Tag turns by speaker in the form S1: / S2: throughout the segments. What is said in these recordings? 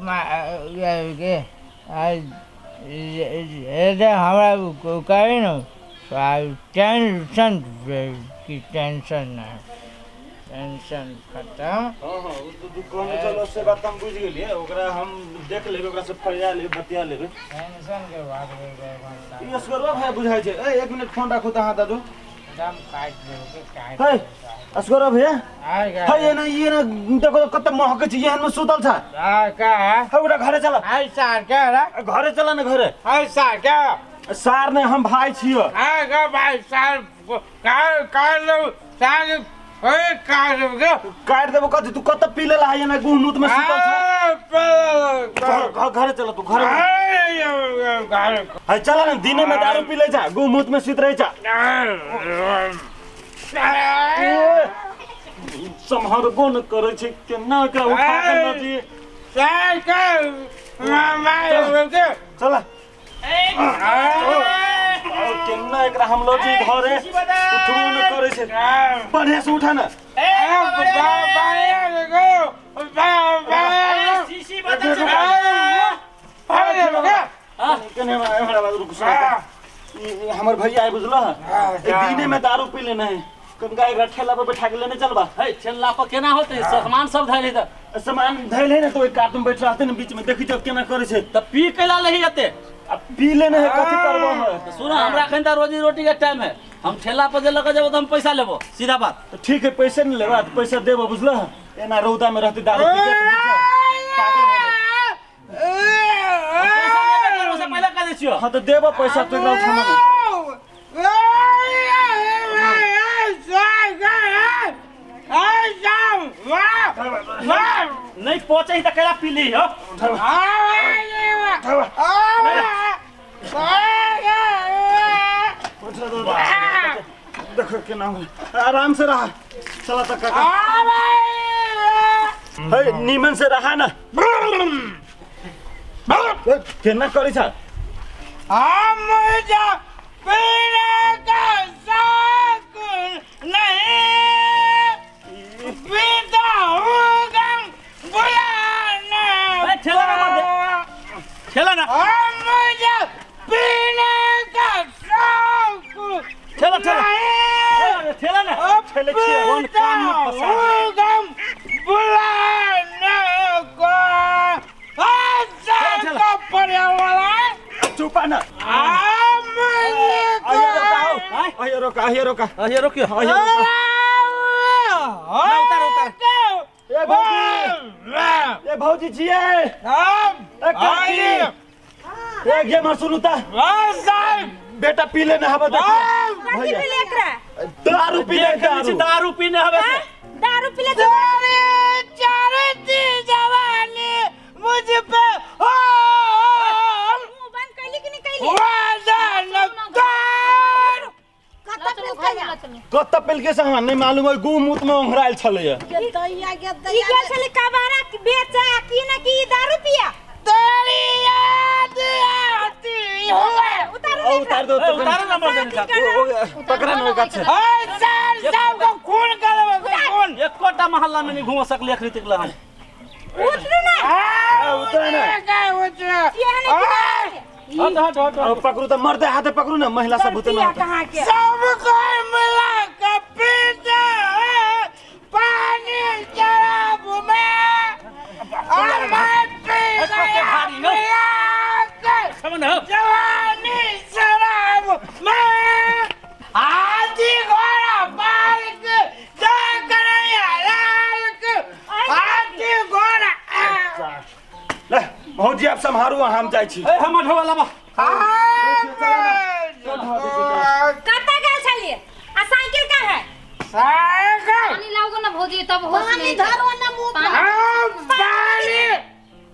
S1: के हमरा कहे न टेंशन की टेंशन ना टेंशन खत्म।
S2: हां हां उ तो दुकान में चलो से बात हम बुझ गेलिए, ओकरा हम देख लेबे, ओकरा से फरिया लेबे, बतिया लेबे।
S1: टेंशन के बात हो गए भाई।
S2: ई असगरवा भाई बुझाय छै। ए एक मिनट फोन राखू त हां दादू
S1: एकदम काट देबो के काट।
S2: हे असगरवा भैया हे ये ना देखो कत महक छै, एहन में सुतल छ।
S1: हां का
S2: हे ओकरा घरे चला।
S1: हाय सार का
S2: घरे चला ना घरे।
S1: हाय सार का
S2: सार ने हम भाई छियो।
S1: हां का भाई सार का का सार ओए काट देबो
S2: काट देबो कथि? तू कत पी लेला है ना गुह मुत में सुतल छ। घरे चल तू घरे। है चल ना दिने में दारू पी ले जा, गुह मुत में सुत रहे जा। सम्हारबो न करै छै केना एकरा उठा के न जी।
S1: सार का मामा
S2: चल केना एकरा हम लोग जी घरे उठबो न करै छै। बढ़िया से उठा ना। हमर भैया आए बुझलो दिने में दारू पी लेने है, कनका एकरा ठेला पर बैठा के लेने चलबा।
S3: हे ठेला पर केना होतै? सामान सब धैल है त
S2: सामान धैल है ना तो एक कार्टून बैठ रहते ना बीच में, देखी जब केना करै छै।
S3: त पी कैला लही एते?
S2: अब पी लेने है कथि करबो है?
S3: तो सुनो हमरा अखन त रोजी रोटी के टाइम है, हम ठेला पर जे लग जेबो त हम पैसा लेबो, सीधा बात।
S2: तो ठीक है पैसे नहीं लेबा त पैसा देबो बुझलो। एना रौदा में रहते दारू पी के पागल हो
S3: पैसा लेबे करबो से पहले कह दै छियो।
S2: हां त देबो पैसा तो एकरा उठाना।
S3: नहीं पहुंचे त कैला पी ली हो।
S2: देखो केना आराम से रहा। चला त काका हे नीमन से रहा ना। केना करै छ?
S1: हम मुझे पीने का शौक नहीं, पीता हूँ गम बुलाने।
S3: ठेला ना मार दे, ठेला ना।
S1: हम मुझे पीने का शौक
S3: ठेला ठेला ठेला ना।
S2: ठेले छियै
S3: कोन काम में फसा
S1: गम बुलाने को। अच्छा पर्यावरण
S2: चुपा ना। आइए रोका आइए रोका
S3: आइए रोकियो। उतार उतार।
S2: ए भौजी, ए भौजी छियै। ए काकी, ए गे मर सुनू त बेटा पी लेने हबे। देखो
S4: कथि पी ले एकरा?
S2: दारू पी ले, दारू
S3: दारू पीने हबे से।
S4: दारू पी ले
S1: चढ़ती जवानी मुझ पे हो।
S4: मुंह बंद कैली कि नहीं कैली?
S2: कत पेल के सामान नहीं मालूम है, गु मुत में ओंघरायल छलैया।
S4: ई गेल छलै कबाड़ा बेचा की ना की दारू पिया।
S1: तेरी याद आती है।
S4: उतारू
S2: उतार दो,
S3: उतारू ना मर देने
S2: पकड़ा ना गाछ।
S1: ए सर सबको खून कर देबो खून।
S3: एकोटा मोहल्ला में नहीं घूम सकले अखनी तक हम।
S4: उतरू ना,
S2: उतरे ना।
S1: का उतरे?
S3: हट हट हट।
S2: अब पकड़ू त मर्दे हाथे पकड़ू ना, महिला सब भूते ना।
S4: कहां के
S1: सब कोई मिला के पीते पानी शराब में और मैं पी गया जवानी शराब में। हाथी घोड़ा बालक जय लाल हाथी घोड़ा।
S2: ले भौजी आप सम्हारू हम जाइ छी।
S3: ए हमर ढोवा लाबा।
S4: कत गेल छलिए? आ साइकिल का है?
S1: साइकिल
S5: पानी लाओगे ना भौजी तब होश
S4: पानी धरो ना मुंह पर।
S1: पानी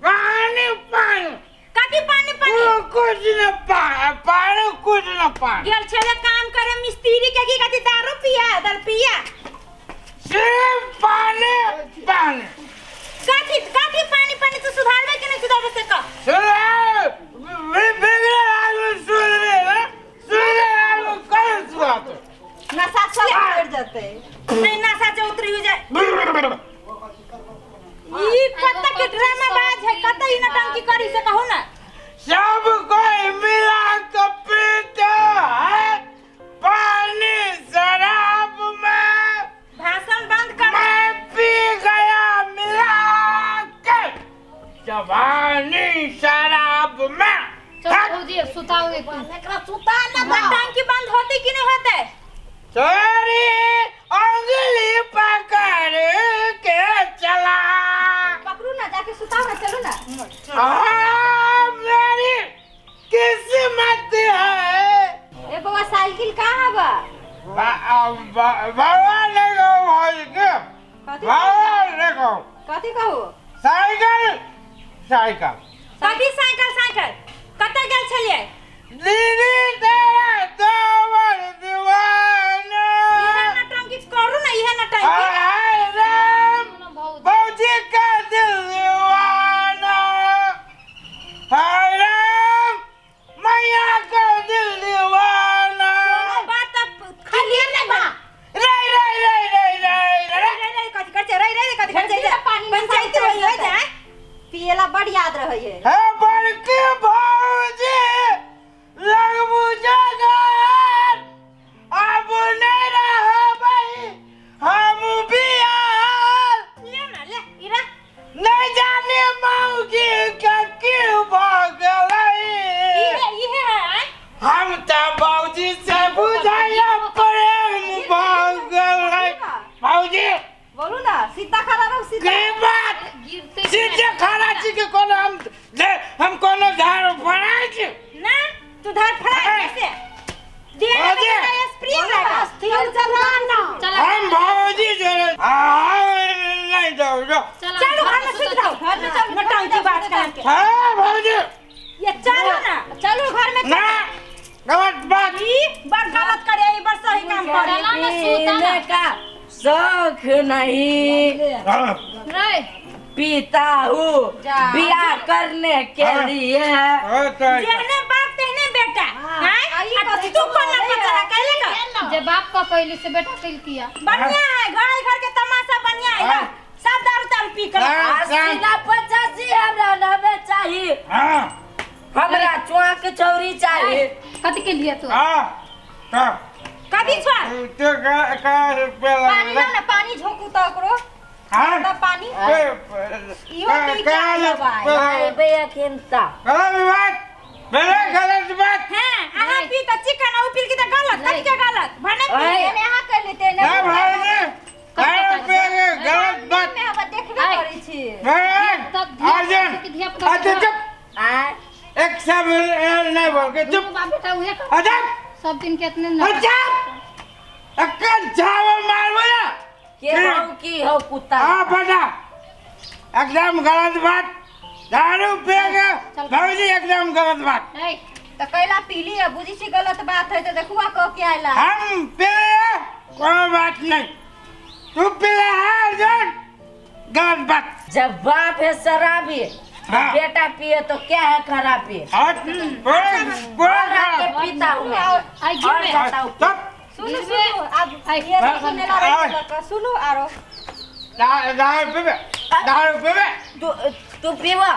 S1: पानी पानी
S4: कथि पानी पानी?
S1: कुछ न पानी कुछ न पानी।
S4: गेल छले काम करे मिस्त्री के की कथि दारू पिया दर पिया
S1: सिर्फ पानी पानी।
S4: कथि कथि पानी पानी? तू सुधारबे कि नहीं सुधारबे से कह।
S1: सुधार बिगड़े आदमी सुधरे सुधरे आदमी कैसे सुधारते?
S4: नशा सब उतर जते नहीं, नशा जो उतरी हो जाए। ई कत के ड्रामा बाज है, कत ई ना करी से कहू ना।
S1: सब कोई मिला के पीते है पानी शराब में।
S4: भाषण बंद कर।
S1: मैं पी गया मिला के जवानी शराब में।
S5: चल भौजी सुताओ एक
S4: एकरा सुता ना। टंकी बंद होती कि नहीं होते?
S1: चोरी अंगुली पकड़ के चला।
S4: पकड़ू ना जाके सुताओ ना, चलो ना।
S1: मेरी किस्मत है।
S4: ए बउवा साइकिल कहाँ बा?
S1: बाबा ले गो भाई के। बाबा ले गो।
S4: कथी कहू?
S1: Cycle cycle.
S4: कथी साइकिल साइकिल? कतऽ गेल छलियै?
S1: दीदी तेरा तोर दीवाना।
S4: इहे नौटंकी करू ना, इहे नौटंकी।
S1: राम भौजी का दिल दीवाना। हाय राम मैया का दिल दीवाना।
S4: बात अब खाली ना बा।
S1: रे रे रे रे रे
S4: रे रे रे कथी कर रे रे कथी कर जे पंचायत होई होई जाए
S6: पियला बड़ याद रहे है।
S1: हे बड़की भौजी लगबू जगन अब नहीं रहबै हम बियाह।
S4: ले ना ले इरा
S1: नहीं जाने मौगी के क्यों भगलै।
S4: इहे इहे है।
S1: हम त भौजी से बुझाया प्रेम भगलै। भौजी
S6: बोलू ना सीता खड़ा रहो सीता।
S1: के बात सीधे खड़ा छी के कोनो हम कोनो धार फड़ाई छी
S4: ना। तू धार फड़ाई कैसे? दे स्प्रिंग लगा
S6: स्थिर चला ना।
S1: हम भौजी जोरे नहीं जाओ जाओ।
S4: चलो घर में सुत जाओ। घर में चल नौटंकी की बात करके।
S1: हां भौजी
S4: ये चलो ना, चलो घर में
S1: ना। गलत बात
S4: ई बड़ गलत करे, ई बड़ सही काम करे।
S7: पीने का शौक नहीं पीता हूँ बियाह करने के लिए।
S4: जेहने बाप तेहने बेटा। हां तू कोन पता कैले का?
S5: जे बाप का पहले से बेटा कैल किया।
S4: बढ़िया है, घर घर के तमाशा बढ़िया है। सब दारू तारू पी कर
S7: 80 ना 85 हमरा ना चाहिए।
S1: हां
S7: हमरा चुआ के चौरी चाहिए।
S5: कथी के लिए तू?
S1: हां हां
S4: कथी छुआ?
S1: तो का का रुपया
S6: पानी ना पानी झोंकू त ओकरो।
S1: हां
S6: त पानी इहो पी के
S7: भाई भैया खेलता
S1: गलत बात मेरे गलत बात।
S4: हां अहां पी त चिकन ओ पी के त गलत। कथी के गलत? भने पी
S6: ने अहां कर लेते ने
S1: ना भाई ने गलत बात
S6: में हम देखबे करै छी।
S1: अर्जुन अच्छा चुप।
S7: आ
S1: एक सब नहीं बोल के चुप।
S5: बेटा उहे
S1: अच्छा
S5: सब दिन के इतने ना।
S1: अच्छा अक्कल झावा मारबो ना
S7: के हो की हो कुत्ता।
S1: हां बेटा एकदम गलत बात। दारू पी के भौजी एकदम गलत बात।
S5: नहीं
S6: त कैला पीली है बुझी छी गलत बात है त देखुआ क के आइला।
S1: हम पीले कोई बात नहीं, तू पीले है अर्जुन गलत बात।
S7: जब बाप है शराबी
S1: हाँ।
S7: बेटा पिए तो क्या है खराबी?
S1: और
S7: पीता हूँ मैं और
S6: सुनो सुनो अब ये सुने ला सुनो आरो
S1: दारू पीबे दारू पीबे
S7: तू पीवा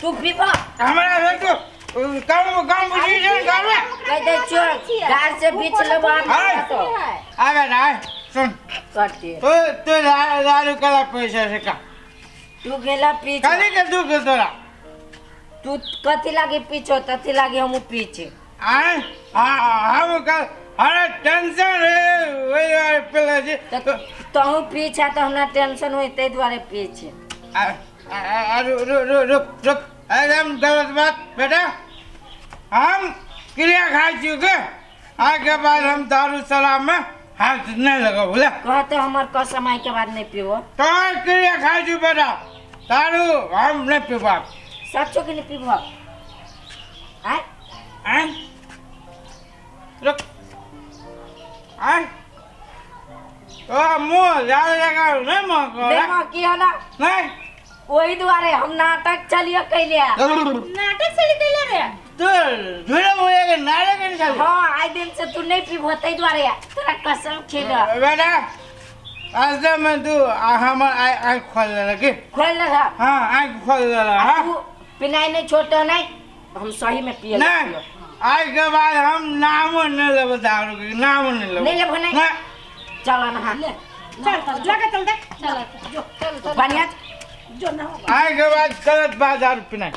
S7: तू पीवा
S1: हमरा से तू कम कम बुझी जे घर में
S7: कह दे चोर घर से बीच लेबा
S1: तो आवे ना सुन
S7: कटे
S1: तू तू दारू कला पैसा से का
S7: तू गेला पीछे
S1: कली के तू के तोरा
S7: तू कथी लागे पीछो तथी लागे हम पीछे
S1: आ हम का अरे टेंशन रे ओइ दुआरे पेले छी
S7: तहु पीछा तो हमरा टेंशन होई तै दुआरे पीछे।
S1: आ रु रु रु रुक रुक एकदम गलत बात बेटा। हम क्रिया खाई छी के आगे बाद हम दारू शराब में हाथ नहीं लगाओ बोले।
S7: कहते हमर कसम आई के बाद नहीं पीबो।
S1: तो क्रिया खाई छी बेटा दारू हम नहीं पीबा।
S7: सच्चो के नहीं पीबो? आय
S1: आय रुक आय तो मुंह ज्यादा जगह नहीं मांगो
S7: नहीं मांग किया ना
S1: नहीं
S7: वही दुआरे हम नाटक चलिए कैले
S4: नाटक चली कैले रे
S1: तू झूठे मुझे के नाटक नहीं चल।
S7: हां आई दिन से तू नहीं पीबो तै दुआरे तोरा कसम खेल
S1: बेटा आज मैं तू हमर आंख खोल ले के
S7: खोल ले।
S1: हां आंख खोल ले। हां
S7: पिनाई नहीं छोड़ते नहीं हम सही में पिए
S1: नहीं आज के बाद हम नामो नहीं लेबो दारू के नामो नहीं लेबो
S7: नहीं लेबो नहीं चल ना हां
S4: चल लगा चल दे
S5: चल चल
S7: बढ़िया
S5: जो ना
S1: आज के बाद गलत बात दारू पिनाई।